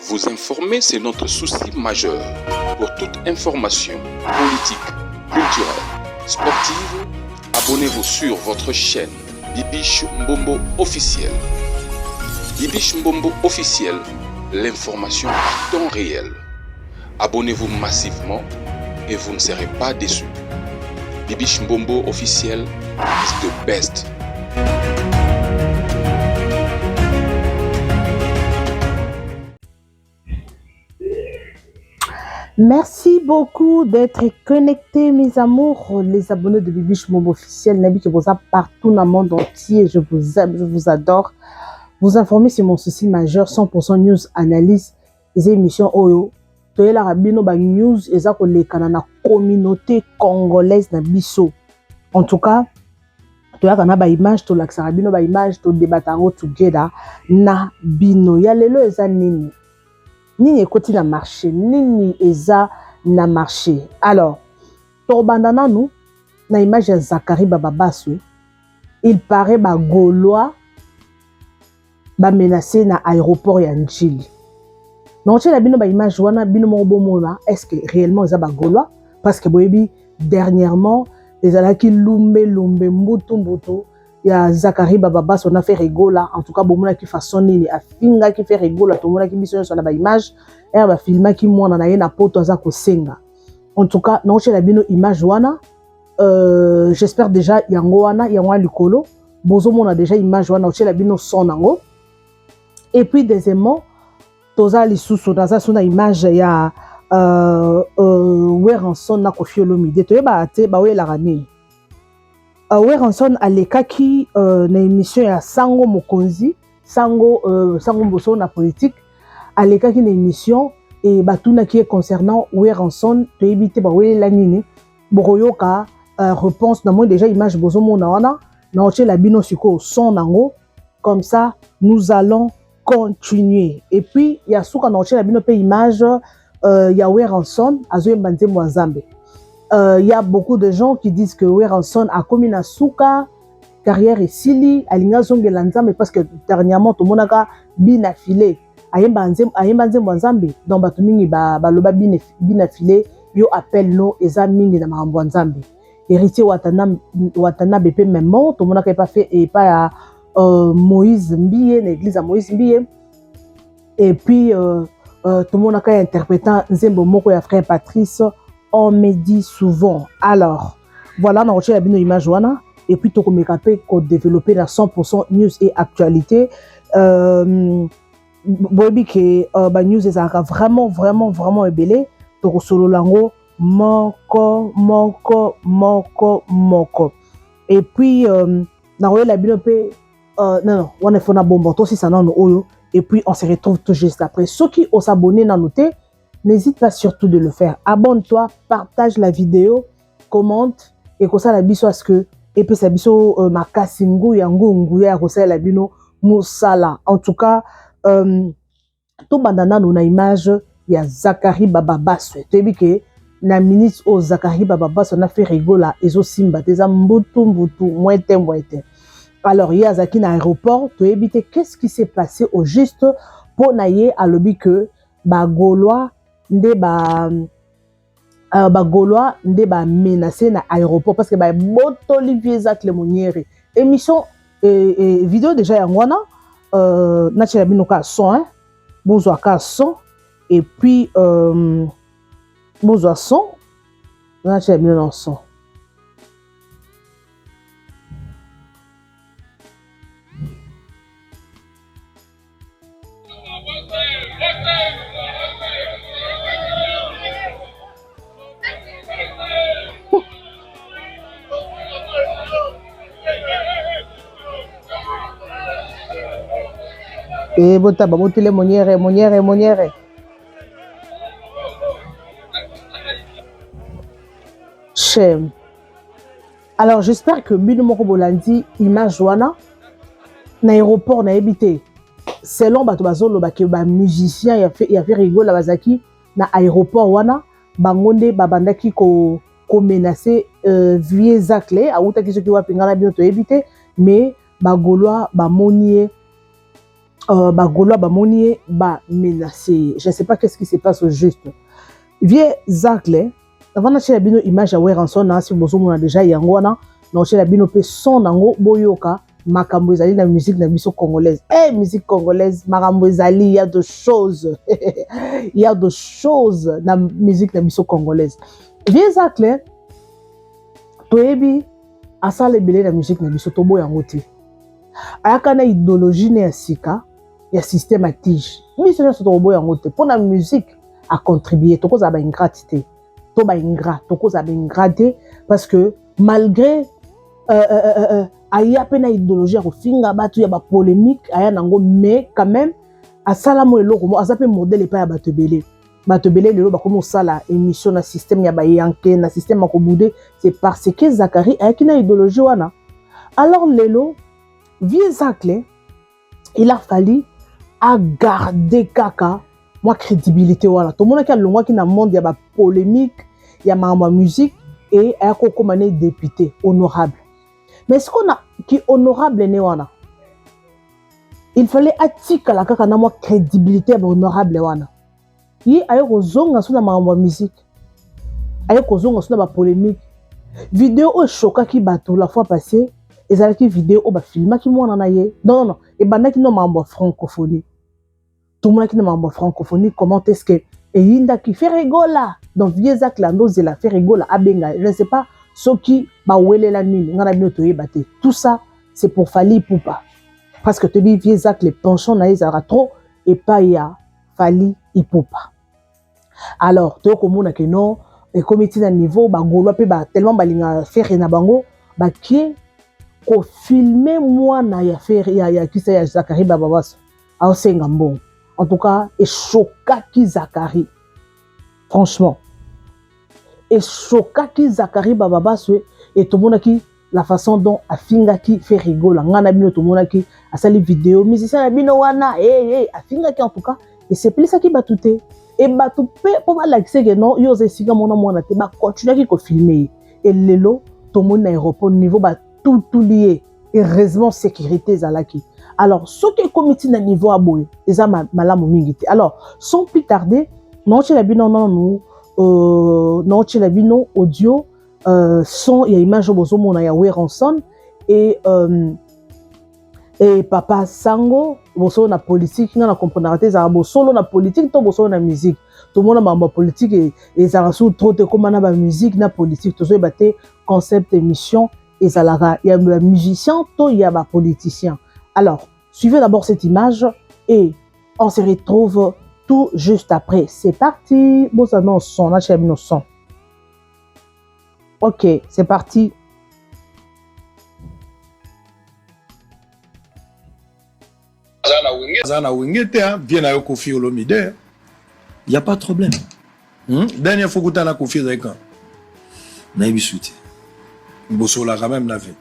Vous informer, c'est notre souci majeur. Pour toute information politique, culturelle, sportive, abonnez-vous sur votre chaîne Bibiche Mbombo officiel. Bibiche Mbombo officiel, l'information à temps réel. Abonnez-vous massivement et vous ne serez pas déçus. Bibiche Mbombo officiel is the best. Merci beaucoup d'être connectés, mes amours, les abonnés de Bibiche Mbombo officiel. Nabi que vous partout dans le monde entier. Je vous aime, je vous adore. Vous informer, c'est mon souci majeur. 100% news, analyse, les émissions Oyo. Toyelaka bino ba news eza kolekana na communauté congolaise na biso. En tout cas, toyaka na ba image, tolakisaka bino ba image, todebata yango together na bino. Ya lelo eza nini? Nini ekoti na marché? Nini eza na marché? Alors, tobanda nanu na image ya Zakari Bababaswe. Il paraît ba Gaulois ba menacé na aéroport ya Njili. Na bino ba image wana bino moko bomona est-ce que réellement eza ba Gaulois? Parce que boyebi dernièrement ezalaki lumbe lumbe mbutu mbutu ya Zakari Bababaswe na Ferre Gola. En tout cas bomonaki façon nini afingaki Ferre Gola, tomonaki biso nyonso na ba image ere bafilmaki mwana na ye na poto aza kosenga. En tout cas naotiela bino image wana, j'espère déjà yango wana, yango wana likolo bozomona déjà image wana, otiela bino son nango. Et puis deuxièmement toza lisusu naza so na image ya Werrason na Koffi Olomide. Toyebaka te baoyelaka nini. Werrason alekaki na émission ya Sango Mokonzi, Sango, Sango Mboso na politique. Alekaki na émission e batunaki ye concernant Werrason. Toyebi te bawelela nini. Bokoyoka réponse na moi. Déjà image bozomona wana, na otiela bino sikoyo son nango, comme ça nous allons continuer. Et puis ya suka na otiela bino mpe image ya Werrason azoyemba nzembo ya Nzambe. Y a beaucoup de gens qui disent que Werrason akomi na suka, carrière esili, alingi azongela Nzambe, parce que dernièrement tomonaka bina file ayemba nzembo, ayemba nzembo ya Nzambe. Donc bato mingi baloba bina file yo appel no eza mingi na makambo ya Nzambe. Héritier Watanabe mpe memo tomonaka epa fe epa ya Moïse Mbiye, na église ya Moïse Mbiye. Et puis tomonaka ya interprétant nzembo moko ya frère Patrice, on me dit souvent. Alors voilà, na kotiela bino image wana et puis tokomeka mpe kodévelopper na 100% news et actualité. Boyebi ke banews ezalaka vraiment vraiment vraiment ebele, tokosolola yango moko moko moko moko. Et puis nakoyela bino mpe non non, wana efo na bomba tosisa nano oyo et puis on se retrouve tout juste après. Soki osabonné nano te, n'hésite pas surtout de le faire. Abonne-toi, partage la vidéo, commente ekosala biso à ce que epesa biso makasi, nguya nguya ya kosalela bino mosala. En tout cas, tobanda nano na image ya Zakari Bababaswe. Toyebi ke na minute oyo Zakari Bababaswe na Ferre Gola ezosimba te, eza mbutu mbutu, mwete mwete. Alors ye azalaki na aéroport, toyebi te qu'est-ce qui s'est passé au juste. Mpo na ye alobi ke bagaulois nde ba bagaulois nde bamenace na aéroport parce que babotoli vieux Zacle Moniere. Émission vidéo déjà yango wana, natiela bino ka son, hein? Bozwa ka son et puis bozwa son, natiela bino na son. E botaba botele Moniere, Moniere, Moniere. Shame. Alors j'espère que bino moko bolandi image wana na aéroport. Nayebi te, selon bato bazoloba ke bamusicien ya Ferre Gola bazalaki na aéroport wana, bango nde babandaki komenace vieux Zacle. Awutaki soki wapi, ngai na bino toyebi te, mais bagaulois bamoni ye. Ba Gaulois bamoni ye ba menace ye. Je ne sais pas qu'est-ce qui se passe au juste. Vieux Zacle, avant natiela bino image ya Werrason na si bozomona déjà yango wana, naotiela bino pe son nango boyoka makambo ezali na musique na biso congolaise. Eh, musique congolaise, makambo ezali, il y a de choses. Il y a de choses na musique na biso congolaise. Vieux Zacle, toyebi asala ebele na musique na biso, toboya yango te. Ayaka na idéologie ne ya sika ya système ya tige. Biso nyonso tokoboya yango te. Mpona musique acontribue, tokozala baingrate te, to baingrat, tokozala baingrat te, parce que malgré aya mpe na idéologie ya kofinga bato ya bapolémique aya nango, mais quand même asala mo eloko mo aza mpe modèle epai ya bato ebele. Bato ebele lelo bakomi kosala émission na système ya bayanke, na système ya kobude, c'est parce que Zakari ayaki na idéologie wana. Alors lelo vieux Zacle, il a fallu agarder kaka mwa crédibilité wana. Tomonaki alongwaki na monde ya bapolémique ya makambo ya musique e aya kokóma ne député honorable. Mais sikoyo na ki honorable ne wana, il fallait atikala kaka na mwa crédibilité ya bahonorable wana. Ye aye kozonga so na makambo ya musique, aye kozonga so na bapolémique. Video oyo eshokaki bato la fois passée ezalaki video oyo bafilmaki mwana na ye. Non, non, non, ebandaki no makambo ya francophonie. Tomonaki na makambo ya francophonie comment est ce que eyindaki Ferre Gola. Donc vieux Zacle andozela Ferre Gola abenga, je ne sais pas soki bawelela nini, ngai na bino toyeba te. Tout ça, c'est pour Fally Ipupa, parce que toyebi vieux Zacle, penchant na ye ezalaka trop epai ya Fally Ipupa. Alors toyokomona ke non, ekomi ntina niveau bagaulois mpe ba, tellement balingaka Ferre na bango, bakie kofilme mwana ya Ferre ya kisa ya Zakari Bababaswe aosenga mbongo. En tout cas, eshokaki Zakari, franchement eshokaki Zakari Bababaswe. E tomonaki la façon dont afingaki Ferre Gola. Ngai na bino tomonaki asali video, musicien na bino wana, hey, hey, afingaki. En tout cas, esepelisaki bato te. E bato mpe mpo balakisa ke non, yo oza esika mona mwana te, bakontinuaki kofilme ye. E lelo tomoni na aéroport niveau batutuli ye, heureusement sécurité ezalaki. Alors soki ekomi ntina niveau ya boye, eza malamu mingi te. Alors sans plus tarder, naotiela bino nanu naotiela bino audio, son ya image oyo bozomona ya Werrason et papa Sango. Bosolo na politique, nga na comprendra te, ezalaka bosolo na politique to bosolo na musique? Tomona makambo ya politique ezalaka su trop te, ekóma na bamusique na politique, tozoyeba te concept émission ezalaka ya bamusicien to ya bapoliticien. Alors suivez d'abord cette image et on se retrouve tout juste après. C'est parti. Bozala no son, natia bino son. Ok, c'est parti. Aza na Wenge te, vie na yo Koffi Olomide. Y a pas de problème. Dernière fois kutana Koffi ezali quand? Nayebi su te. Bosololaka même na vie?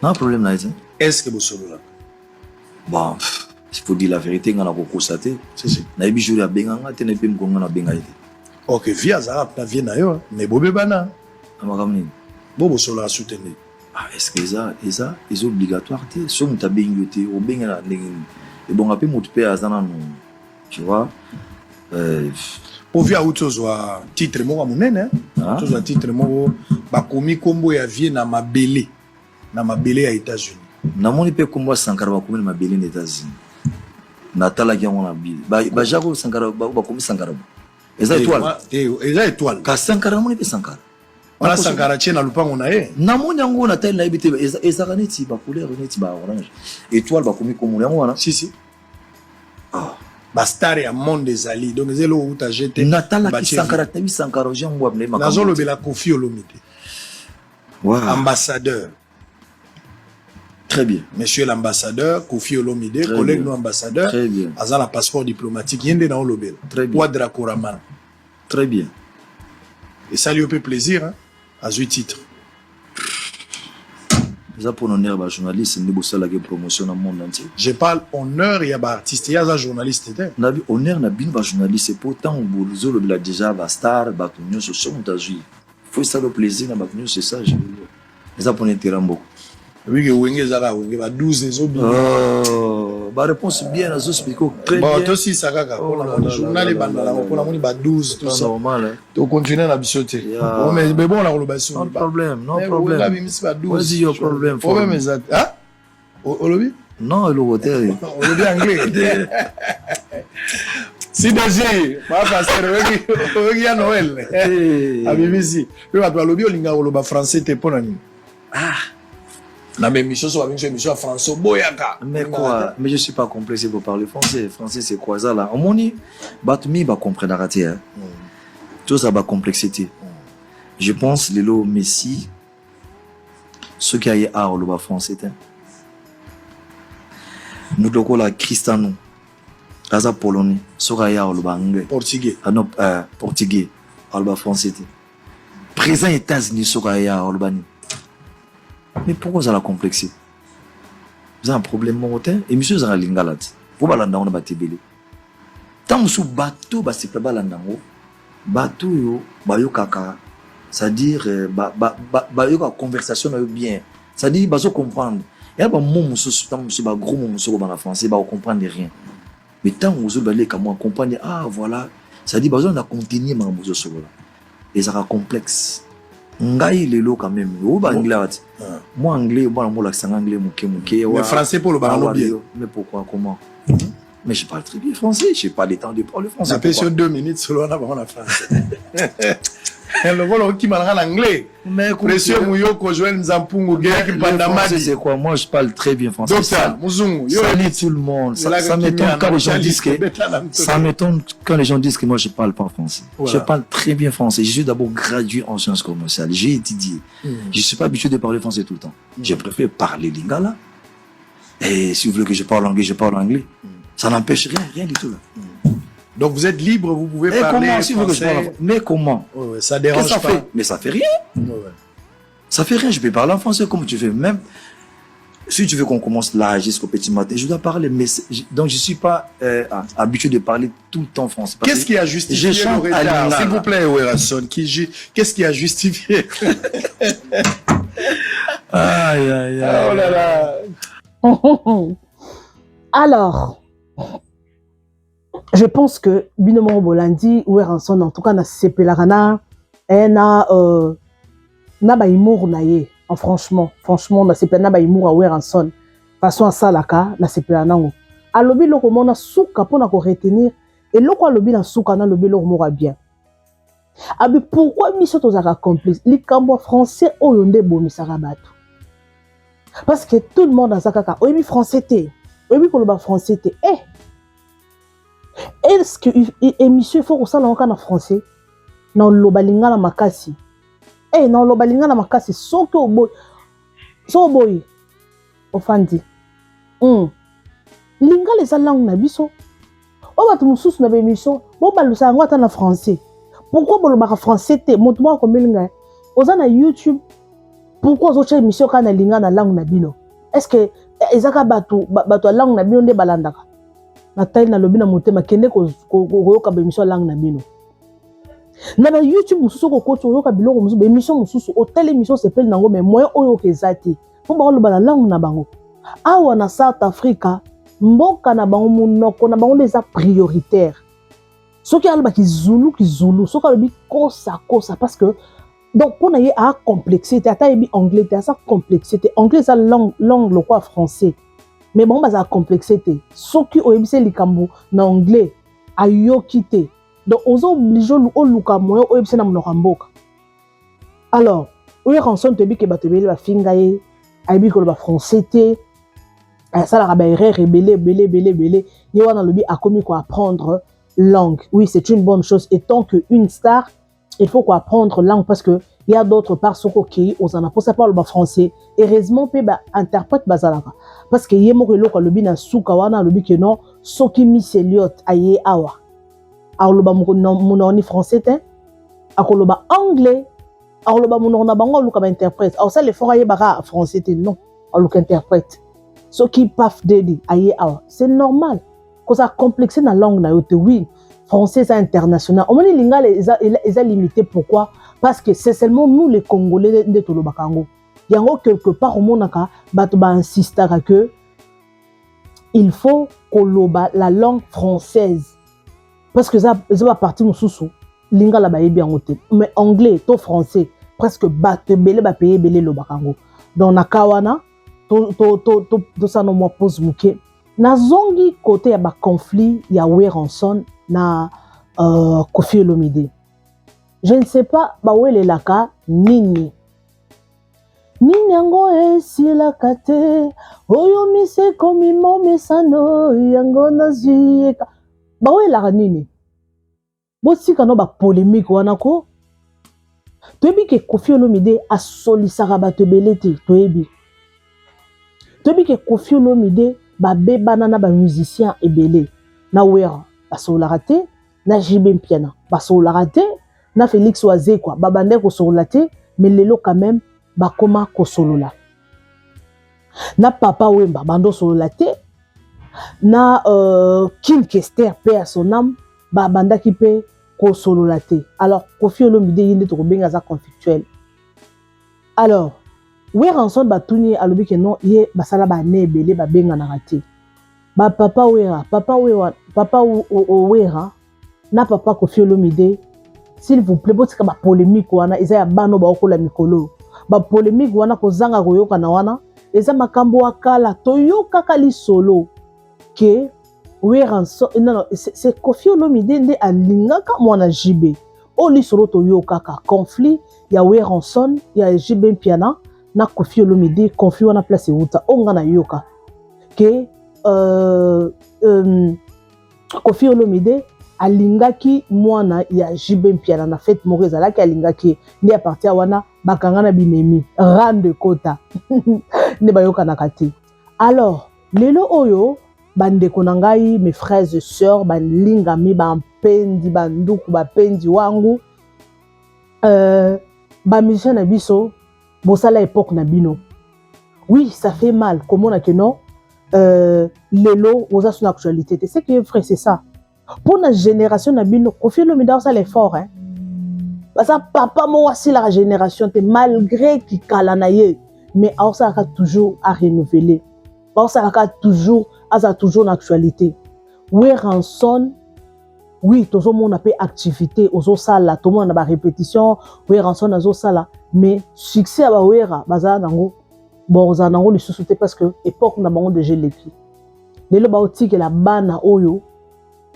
Na problème na ye te. Est ce que bosololaka? Bon, il faut dire la vérité, nga na kokosa te. Si, si. Nayebi jour abenganga te, nayebi moko nga nabenga ye te. Ok, vie azalaka na vie na yo, mais bobebana. Na makambo nini? Bo bosololaka su te nde. Ah, est-ce que eza obligatoire te? So moto abengi yo te, obengela ndenge nini? Ebonga mpe moto mpe aza nanu, tu vois. Po vie auti ozwa titre moko ya monene, tozwa titre moko, bakomi nkombo ya vie na mabele, na mabele ya États-Unis. Namoni mpe nkombo ya Sankara bakomi na mabele na États-Unis. Natalaki yango na bile bajako Sankara, bakomi Sankara, eza étoile. Eza étoile. Ka Sankara, namoni mpe Sankara. Wana Sankara tie na lupango na ye. Namoni yango natali, nayebi te, ezalaka neti bacouleur neti baorange, étoile bakomi komona yango wana. Si, si. Ah. Bastar ya monde ezali, donc eza eloko kuta je te. Natalaki Sankara, nayebi Sankara ozwi yango wapi? Nazolobela Koffi Olomide, ambassadeur. Très bien. Monsieur l'ambassadeur Koffi Olomide, collègue no ambassadeur. Très bien. Aza na passeport diplomatique, ye nde na olobela. Très bien. Quadra Koraman. Très bien. Esali yo mpe plaisir, hein? Azwi titre. Eza mpona honneur bajournaliste nde bosalaki promotion na monde entier. Je parle honneur ya baartiste, ye aza journaliste te. Nabi honneur na bino bajournaliste, po ntango bozolobela déjà bastar, bato nyonso, so moto azwi, faut esala plaisir na bato nyonso. Esa, je veux dire, eza mpona intérêt mboka. Wike Wenge ezaka Wenge ba 12 ezobima. Oh. Ba réponse bien, nazo expliquer très Bon, bien. Tosisa kaka Oh mpona là moni là journal là ebanda là nango là mpona moni ba 12, tout Pas ça. normal, hein. Tocontinue na biso te. Yeah. Bon, mais bon, nakoloba No problème, no problème. Abimisi ba 12. What's your problem for Problème me? eza te. Ah? Olobi? Non, eloko te. Olobi anglais si DG ma pasteur oyoki ya Noël abimisi mpe bato balobi olingaka koloba français te, mpo na nini? Ah. Na baémission so babengisi émission ya français, oboyaka. Mais quoi? Mais je suis pas complexé pour parler français. Français, c'est quoi ça là? Omoni, bato mi ba comprendre te, hein. Tout ça ba complexité. Je pense lelo Messi soki aye art oloba français te. Nous lokola Cristiano aza polonais, soki aye art oloba anglais. Portugais. Ah non, portugais, aloba français te. Président États-Unis soki aye art oloba nini? Mais pourquoi ozala complexé? Eza na problème moko te. Émission ezala lingala te po balanda yango na bato ebele. Ntango mosusu bato basepela balanda yango, bato oyo bayokaka, c'est-à-dire bayokaka conversation na yo bien, c'est-à-dire bazocomprendre. Ya bamo mosusu, ntango mosusu bagros mo mosusu kobana français, bakocomprendre rien, mais ntango ozoloba leka mwa comprendre, ah voilà, c'est-à-dire bazolanda contenu makambo ozosolola. Ezalaka complexe. Ngai lelo quand même oyo baanglais awa te. Moi anglais, mwana molakisanga anglais moke moke. Mais français mpo olobaka no bien. Mais pourquoi? Comment? Mais je parle très bien français. J'ai pas le temps de parler français. Napesi yo 2 minutes, solo wana bango na français lokola okima nanga na anglais. Mais Précieux Muyoko, Joël Nzampungu, Gerek Mpandamadi. C'est quoi? Moi, je parle très bien français. Docteur Muzungu. Salut tout le monde. Ça m'étonne quand les gens disent que ça m'étonne quand les gens disent que moi je parle pas français. Voilà. Je parle très bien français. Je suis d'abord gradué en sciences commerciales. J'ai étudié. Je suis pas habitué de parler français tout le temps. Je préfère parler lingala. Et si vous voulez que je parle anglais, je parle anglais. Ça n'empêche rien, rien du tout là. Donc vous êtes libre, vous pouvez Et parler comment, si vous voulez que je français. parle? Mais comment? Ouais, ça dérange Qu'est-ce que ça pas. fait? Mais ça fait rien. Ça fait rien, je peux parler en français comme tu veux. Même si tu veux qu'on commence là jusqu'au petit matin, je dois parler. Mais donc je suis pas habitué de parler tout le temps français. Parce Qu'est-ce qui a justifié je le chante à retard? Lingala. S'il vous plaît, Werrason, qu'est-ce qui a justifié? Aïe, aïe, aïe. Oh là là. Alors, je pense que bino moko bolandi Werrason. En tout cas, nasepelaka na eh, na bahumour na ye. En franchement, franchement, nasepela na bahumour ya Werrason, façon asalaka, nasepela nango. Alobi eloko moko na suka mpona koretenir eloko alobi na suka. Nalobi eloko moko ya bien abi: pourquoi biso tozalaka complice? Likambo ya français oyo nde ebomisaka bato, parce que tout le monde aza kaka oyebi français te, oyebi koloba français te. Eh, est ce que émission il faut kosala yango kaka na français? Na oloba lingala makasi e, na oloba lingala makasi. Soki oboyi, soki oboyi, ofandi. Lingala eza langue na biso. Oyo bato mosusu na baémission bobalusa yango ata na français. Pourquoi bolobaka français te? Moto moko akomeli ngai: oza na YouTube, pourquoi ozotya émission kaka na lingala, na langue na bino? Est ce que eza kaka bato ya langue na bino nde balandaka? Natali, nalobi na motema: kende koyoka baémission ya langue na bino na ba YouTube mosusu. Okokoti, oyoka biloko mosusu, baémission mosusu, otali émission, osepeli nango, mais moyen oyo oyoka eza te mpo bakoloba na langue na bango. Awa na South Africa, mboka na bango, monoko na bango nde eza prioritaire. Soki alobaki zulu, kizulu; soki alobi kosa, kosa. Parce que donc mpo na ye acomplexe te. Ata ayebi anglais te, aza complexe te. Anglais eza langue lokola français, mais bango bazala complexe te. Soki oyebisi likambo na anglais, ayoki te, donc oza obligé oluka moyen oyebisi na monoko ya mboka. Alors oyo Ranson, toyebi ke bato ebele bafinga ye, ayebi koloba français te, asalaka baerreur ebele ebele ebele ebele. Ye wana alobi akomi koapprendre langue. Oui, c'est une bonne chose. Et tant que une star, il faut koapprendre langue, parce que y a d'autres part, soki okei, oza na mposa mpe aloba français. Heureusement mpe bainterprète bazalaka, parce que ye moko eloko alobi na suka wana, alobi ke non, soki Miss Eliot aye awa, akoloba monoko ni français te, akoloba anglais, akoloba monoko na bango, aluka bainterprète, akosala effort. Ayebaka français te, non, aluka interprète. Soki Puff Daddy aye awa, c'est normal. Kozala complexe na langue na yo te. Oui, français eza international. Omoni, lingala eza limité. Pourquoi? Parce que c'est seulement nous les Congolais nde tolobaka yango. Yango quelque part omonaka bato bainsistaka que Il faut koloba la langue française parce que eza bapartie mosusu lingala bayebi yango te, mais anglais to français, presque bato ebele, bapays ebele elobaka yango. Donc na ka wana, tosala mwa pause moke. Nazongi kote ya baconflit ya Werrason na Koffi Olomide. Je ne sais pas bawelelaka nini. Nini yango esilaka te? Oyo misekomi momesano yango nazwi eka. Bawelelaka nini? Botika no bapolémique wana ko. Toyebi ke Koffi Olomide asolisaka bato ebele te. Toyebi ke Koffi Olomide babebana na bamusicien ebele. Na Wera basololaka te, na JB Mpiana basololaka te, na Félix Wazekwa babandaki kosolola te, mais lelo quand même bakoma kosolola. Na Papa Wemba bando osolola te, na King Kester, mpe ya son âme, babandaki mpe kosolola te. Alors Koffi Olomide, ye nde tokobenga aza conflictuel. Alors Werrason, batuni ye, alobi ke non, ye basala bane ebele babenganaka te. Bapapa Wera, papa Wera, papa Wera na papa Koffi Olomide, s'il vous plaît, botika bapolémique wana. Eza ya bano baokola mikolo. Bapolémique wana, kozanga koyokana wana, eza makambo ya kala. Toyokaka lisolo ke Werrason, non, non, c'est Koffi Olomide nde alingaka mwana JB. Oyo lisolo toyokaka, conflit ya Werrason, ya JB Mpiana na Koffi Olomide. Conflit wana, place euta, oyo nga nayoka ke Koffi Olomide alingaki mwana ya JB Mpiana na fête moko ezalaki, alingaki ye nde. À partir wana bakanga na binemi rande kota nde bayokanaka te. Alors lelo oyo, bandeko na ngai, mes frères et sœurs, balingami, bampendi, banduku, bapendi wangu, bamusicien na biso, bosala époque na bino. Oui, ça fait mal komona ke non, lelo oza so na actualité te. C'est que vrai, c'est ça. Mpo na génération na bino, Koffi Olomide osala effort, hein? Baza papa moko asilaka génération te, malgré kikala na ye, mais aosalaka toujours à renouveler, aosalaka toujours, aza toujours na actualité. Werrason, oui, tozomona mpe activité ozosala, tomona na barépétition Werrason azosala, mais succès ya bawera bazala nango, bon, ozala nango lisusu te, parce que époque na bango déjà eleki. Lelo baotikela bana oyo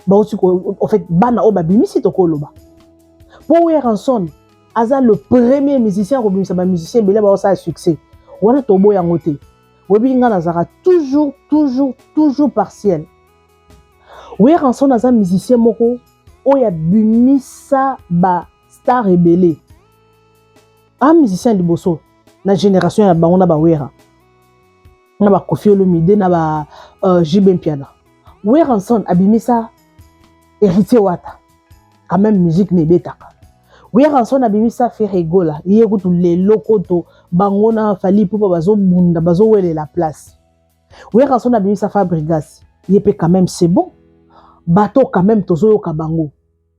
bauti, en fait bana oyo babimisi, tokoloba mpo Werrason aza le premier musicien kobimisa bamusicien ebele baosala succès wana. Toboya yango te. Oyebi nga nazalaka toujours, toujours, toujours partiel. Werrason aza musicien moko oyo abimisa bastar ebele. A musicien liboso na génération ya bango, na bawera, na baKoffi Olomide, na ba JB Mpiana. Werrason abimisa Héritier Wata, quand même musique na ebetaka. Werrason abimisa Ferre Gola, ye kutu lelo koto bango na Fally Ipupa bazobunda, bazowelela place. Werrason abimisa Fabregas, ye mpe quand même c'est bon. Bato quand même tozoyoka bango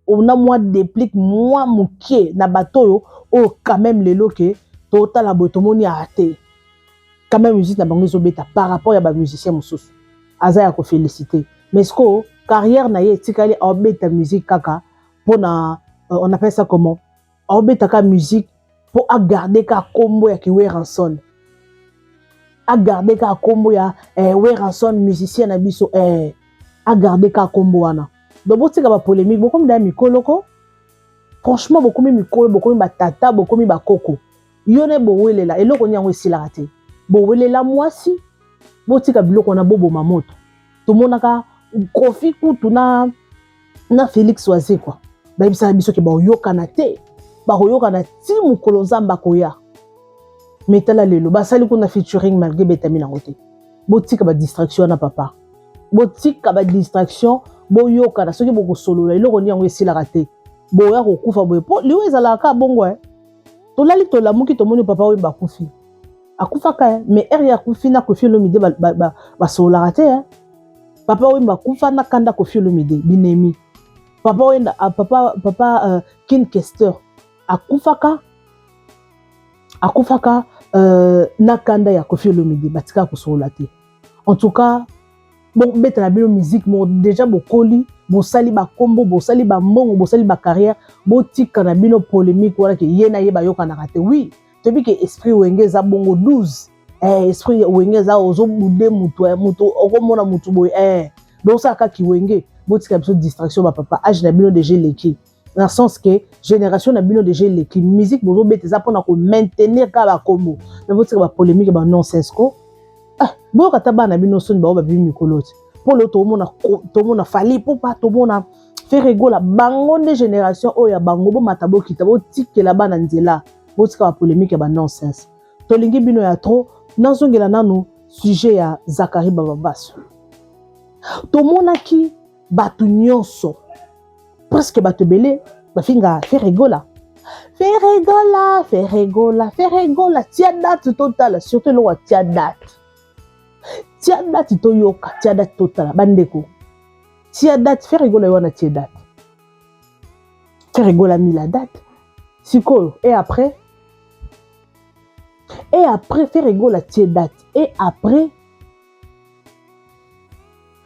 na mwa déplique mwa mokie na bato oyo quand même lelo ke totala boye, tomoni aa te, quand même musique na bango ezobeta par rapport ya bamusicien mosusu. Aza ya koféliciter, mais sikoyo carrière na ye etikali aobeta musique kaka mpona, on appelle ça comment, aobetaka musique mpo agarde kaka nkombo ya kiWerrason, agarde kaka nkombo ya Werrason, musicien na biso, agarde kaka nkombo wana. Donc botika bapolémique. Bokomi daya mikolo ko, franchement bokomi mikolo, bokomi batata, bokomi bakoko. Yo ne bowelela eloko nini? Yango esilaka te. Bowelela mwasi, botika biloko wana, boboma moto. Tomonaka Koffi kutu na Félix Wazekwa, bayebisaka biso ke bakoyokana te, bakoyokana ti mokolo Nzambe akoya. Mais tala lelo basali kuna featuring, malgré betami nango te. Botika badistraction wana, papa, botika badistraction. Boyokana soki bokosolola. Eloko nini yango esilaka te? Boya kokufa boye, mpo liwa ezalaka kaka bongo. Tolali, tolamuki, tomoni papa oyo bakufi, akufaka, mais ere akufi na Koffi Olomide basololaka te. Papa oyo bakufa na kanda Koffi Olomide binemi. Papa oyo, papa King Kester akufaka na kanda ya Koffi Olomide, batikaka kosolola te. En tout cas, Bobetela bino musique moko déjà, bokoli, bosali bakombo, bosali bambongo, bosali bacarrière, botika na bino polémique wana ke ye na ye bayokanaka te. Oui, toyebi ke esprit Wenge eza bongo 12. Esprit Wenge eza ozobude mutu, mutu okomona mutu boye, bosala kaka Wenge. Botika biso distraction, bapapa. Age na bino déjà eleki, na sens ke génération na bino déjà eleki. Musique bozobeta eza mpona komaintenir kaka bakombo, mais botika bapolémique, banonsense ko. Ah, boyoka ata bana bino soni, bao babimi mikolo te. Mpo lelo tomona, tomona Fally Ipupa, tomona Ferre Gola, bango nde génération oyo ya bango. Bomata, bokita, botikela bana nzela, botika bapolémique ya banonsense. Tolingi bino ya trop. Nazongela nanu sujet ya Zakari Bababaswe. Tomonaki bato nyonso, presque bato ebele bafinga Ferre Gola, Ferre Gola, Ferre Gola, Ferre Gola. Tia date totala, surtout eloko ya tia date, tia date toyoka, tia date totala. Bandeko, tia date. Ferre Gola ye wana tie date, Ferre Gola mis la date sikoyo. Et après, et après, Ferre Gola tie date et après,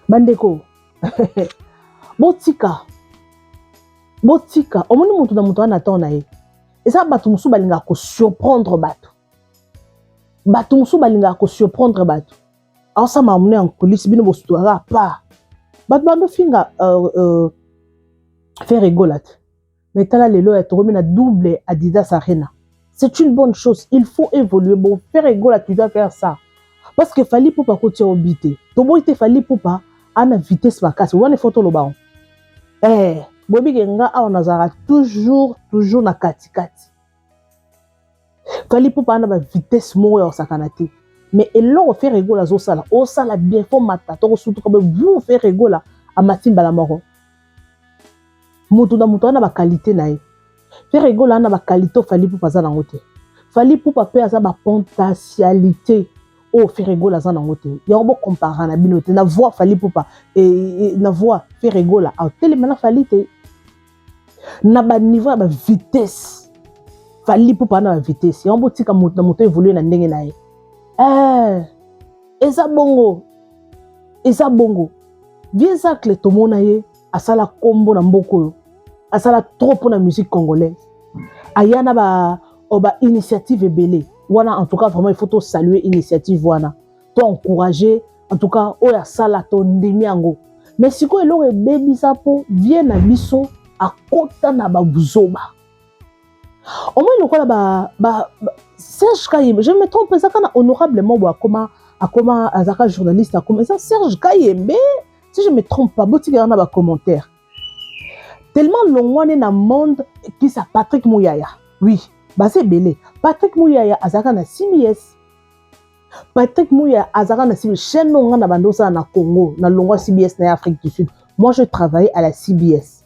bandeko, botika, botika. Omoni, moto na moto wana temps na ye. Eza bato mosusu balingaka kosurprendre bato, bato mosusu balingaka kosurprendre bato. Aosala monene ya nkolisi, bino bosutwaka pa bato bandofinga Ferre Gola te. Mais tala lelo ya tokomi na double Adidas Arena. C'est une bonne chose, il faut évoluer. Bon, Ferre Gola, tu dois faire ça parce que Fally Ipupa kotia obi te. Toboyi te, Fally Ipupa ana vitesse makasi wana, ifo toloba ngo. Boyebi ke nga awa nazalaka toujours, toujours na katikati. Fally Ipupa ana bavitesse moko ya kosakana te, mais eloko Ferre Gola azosala, osala bien, fo mata, tokosutuka be vu. Ferre Gola amati mbala moko. Moto na moto ana baqualité na ye. Ferre Gola ana baqualité oyo Fally Ipupa aza nango te. Fally Ipupa mpe aza bapotentialité oyo Ferre Gola aza nango te. Yango bokompara na bino te. Na voix Fally Ipupa, na voix Ferre Gola atelema na Fally te. Na baniveau ya bavitesse, Fally Ipupa na bavitesse. Yango botika moto na moto évolue na ndenge na ye. Eza bongo, eza bongo. Vieux Zacle, tomona ye asala nkombo na mboka oyo, asala trop mpona musique congolaise, aya na ba ba initiative ebele wana. En tout cas, vraiment, il faut tosaluer initiative wana, to encourager. En tout cas, oyo asala, tondimi yango. Mais sikoyo eloko ebebisa mpo vieux na biso akota na babuzoba. Omoi lokola ba Serge Kayembe, je me trompe, ezaka na honorable mo boye akoma, akoma azalaka journaliste, akoma, eza Serge Kayembe si je me trompe pas. Botikela na bacommentaire. Tellement longwane na monde kisa Patrick Muyaya, oui, baza ebele. Patrick Muyaya azalaka na CBS. Patrick Muyaya azalaka na CBS, chaîne oyo nga na bando osala na Congo. Na longwa CBS na Afrique du Sud, moi je travaillais à la CBS.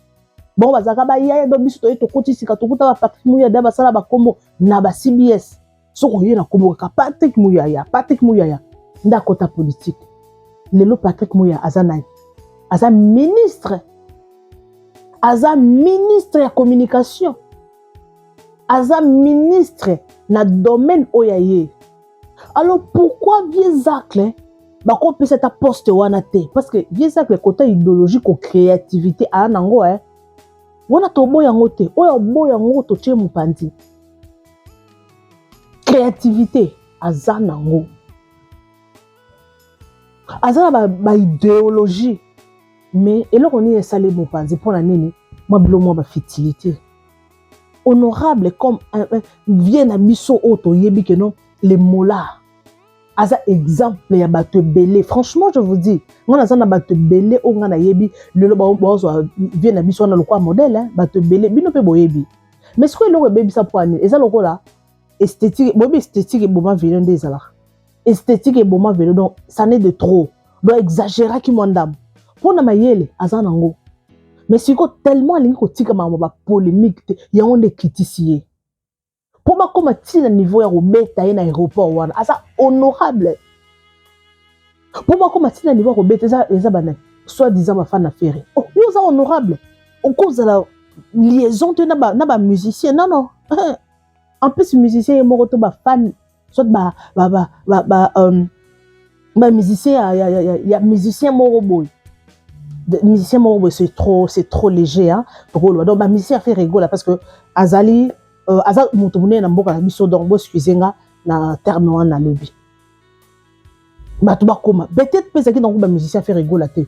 Bon, bazalaka bayaya do biso toye, tokoti sika, tokuta ba Patrick Muyaya da basala bakombo na ba CBS. Soki oye na kombo kaka Patrick Muyaya, Patrick Muyaya nde akota politique. Lelo Patrick Muyaya aza nani? Aza ministre, aza ministre ya communication, aza ministre na domaine oyo ya ye. Alors pourquoi vieux Zacle bakopesa ata poste wana te? Parce que vieux Zacle, kota idéologie ko créativité aya nango, wana toboya yango te. Oyo oboya yango, totie mopanzi. Créativité aza nango, aza na baidéologie ba, mais eloko nini esali mopanzi? Mpona nini mwa bilo, mwa bafutilité? Honorable comme vieux na biso oyo toyebi ke non, le molar aza exemple ya bato ebele. Franchement, je vous dis, nga naza na bato ebele oyo nga nayebi lelo bazwa vieux na biso wana lokola modèle. Bato ebele, bino mpe boyebi. Mais sikoyo eloko ebebisa mpo ani? Eza lokola esthétique. Boyebi esthétique eboma velo nde ezalaka, esthétique eboma velo. Donc ça n'est de trop, donc exagéraki mwa ndambo mpo na mayele aza nango. Mais sikoyo tellement alingi kotika makambo bapolémique te, yango nde ekitisi ye mpo bakóma ntina niveau ya kobeta ye na aéroport wana. Aza honorable, mpo bakóma ntina niveau ya kobeta eza banani, soit disant bafan na Ferre. Oh, yo oza honorable, okozala liaison te na bamusicien. Non, non, en plus musicien ye moko to bafan, soit ba, ba, ba, ba, ba, um, Ba musicien ya, ya, ya, ya musicien moko boye, musicien moko boye, c'est trop léger, hein, tokoloba. Donc ba musicien Ferre Gola, parce que azali aza moto monene na mboka na biso. Donc bo excuse nga na terme wana nalobi. Bato bakoma peut-être mpe ezalaki nango ba musicien Ferre Gola te.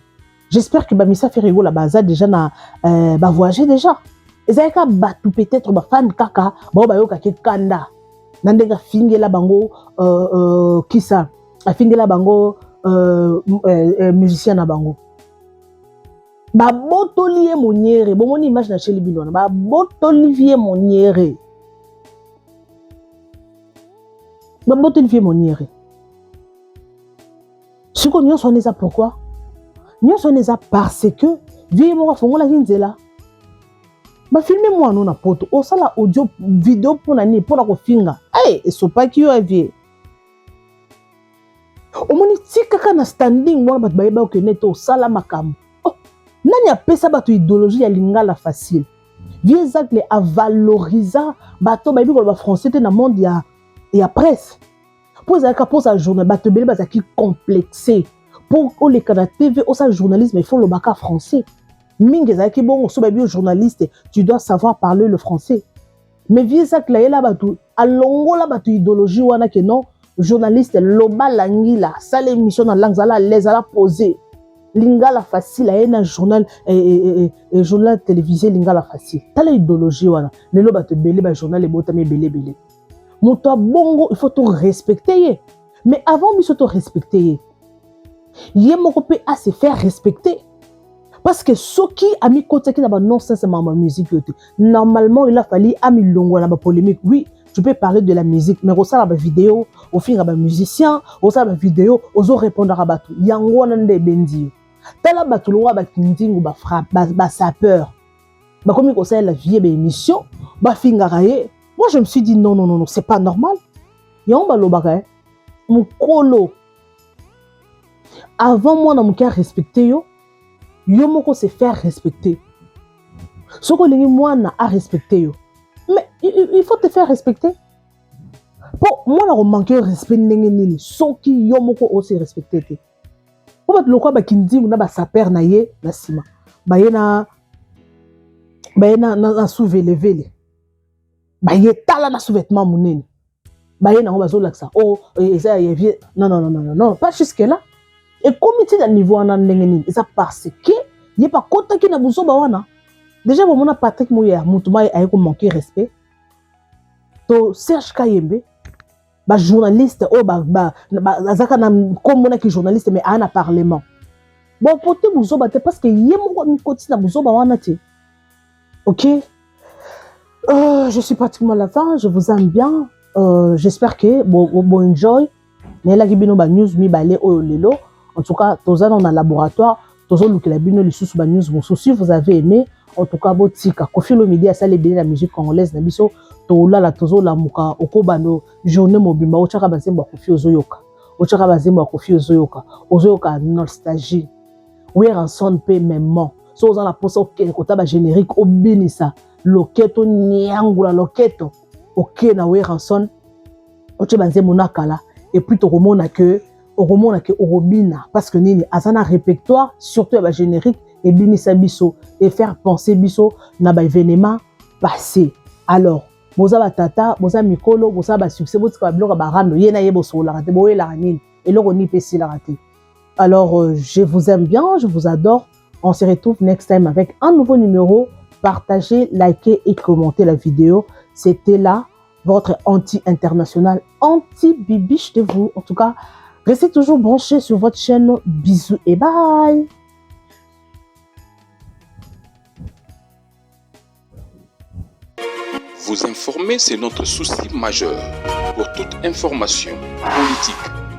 J'espère que ba musicien Ferre Gola baza déjà na ba voyage déjà. Ezalaki kaka bato, peut-être ba fan kaka bao bayokaki kanda na ndenge afingela bango kisa afingela bango musicien na bango. Babotoli ye moniere. Bomoni image na cheli bino wana, babotoli ye moniere, babotoli ye moniere. Sikoyo nyonso wana eza pourquoi? Nyonso wana eza parce que vieux moko afongolaki nzela. Ba filme mwana na poto, osala audio video mpona nini? Mpona kofinga. Hey, esopaki yo vieux. Omoni ti kaka na standing wana, bato bayeba okende te osala makambo. Oh, nani apesa bato idéologie ya lingala facile? Vieux Zacle avalorisa bato bayebi koloba français te na monde ya presse, mpo ezalaka mposa journal. Bato ebele bazalaki complexe mpo oleka na TV, osala journalisme, il faut olobaka français mingi. Ezalaki bongo. So bayebi yo journaliste, tu dois savoir parler le français. Mais vieux Zacle ayela bato, alongola bato idéologie wana ke non, journaliste loba langila, sala émission na langue, zala à l'aise, ala posé, lingala facile. Aye na journal journal télévisé lingala facile. Tala idéologie wana lelo, bato ebele, ba journal ebotami ebele ebele. Moto abongo, il faut to respecte ye. Mais avant biso to respecte ye, ye moko mpe a se faire respecter, parce que soki amikotiaki na ba non-sens makambo ya musique oyo te, normalement il a fallu amilongola na ba polémique. Oui, tu peux parler de la musique, mais kosala ba vidéo ofinga ba musicien, osala ba vidéo ozorépondaka bato, yango wana nde ebendi yo. Tala bato longo bakindingu, ba sapeur bakomi kosalela vieux ba émission, bafingaka ye. Moi je me suis dit non, non, non, non, c'est pas normal. Yango balobaka mokolo avant mwana moke arespecte yo, yo moko se faire respecter. Soki olingi mwana arespecte yo, mais il faut te faire respecter. Mpo mwana komanke yo respect ndenge nini soki yo moko ose respecte te? Mpo bato lokola bakindingu na ba sapeur na ye na nsima, baye na suvelevele, baye tala na sous-vêtement monene, baye nango bazolakisa o oh, eza ya vieux. Non, non, non, non, non, pas jusque là. Ekomi ntina niveau wana ndenge nini? Eza parce que ye bakotaki na buzoba wana déjà. Bomona Patrick Moya, motu ma aye komanke respect to Serge Kayembe, ba journaliste oyo azalaka na nkombo naki journaliste, mais aya na parlement bopote buzoba te, parce que ye moko amikoti na buzoba wana te. Ok, je suis pratiquement à la fin. Je vous aime bien. J'espère que bo, bo enjoy. Nayelaki bino ba news mibale oyo lelo. En tout cas, toza na laboratoire, tozolukela bino lisusu ba news mosusu. Si vous avez aimé, en tout cas botika. Koffi Olomide asala ebele na musique congolaise na biso. Tolala, tozolamuka, okobanda journée mobimba otyaka banzembo ya Koffi, ozoyoka, otyaka banzembo ya Koffi, ozoyoka, ozoyoka nostalgie. Werrason mpe mêmement. So oza na mposa okende kota ba générique, obinisa loketo, niangula loketo, oke na Werrason, otie banzembo na kala, et puis tokomona ke okomona ke okobina, parce que nini? Aza na répertoire surtout ya ba générique ebinisa biso et faire penser biso na ba événement passé. Alors boza batata, boza mikolo, boza ba succès, botika babiloko ya barando. Ye na ye bosololaka te, boyelaka nini? Eloko nini mpe esilaka te. Alors je vous aime bien, je vous adore. On se retrouve next time avec un nouveau numéro. Partagez, likez et commentez la vidéo. C'était là votre anti-international, anti-bibiche de vous. En tout cas, restez toujours branchés sur votre chaîne. Bisous et bye. Vous informer, c'est notre souci majeur. Pour toute information politique,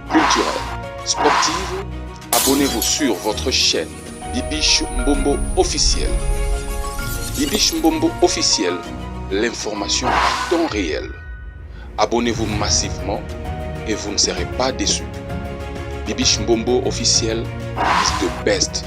culturelle, sportive, abonnez-vous sur votre chaîne Bibiche Mbombo officiel. Bibiche Mbombo officiel, l'information à temps réel. Abonnez-vous massivement et vous ne serez pas déçus. Bibiche Mbombo officiel is the best.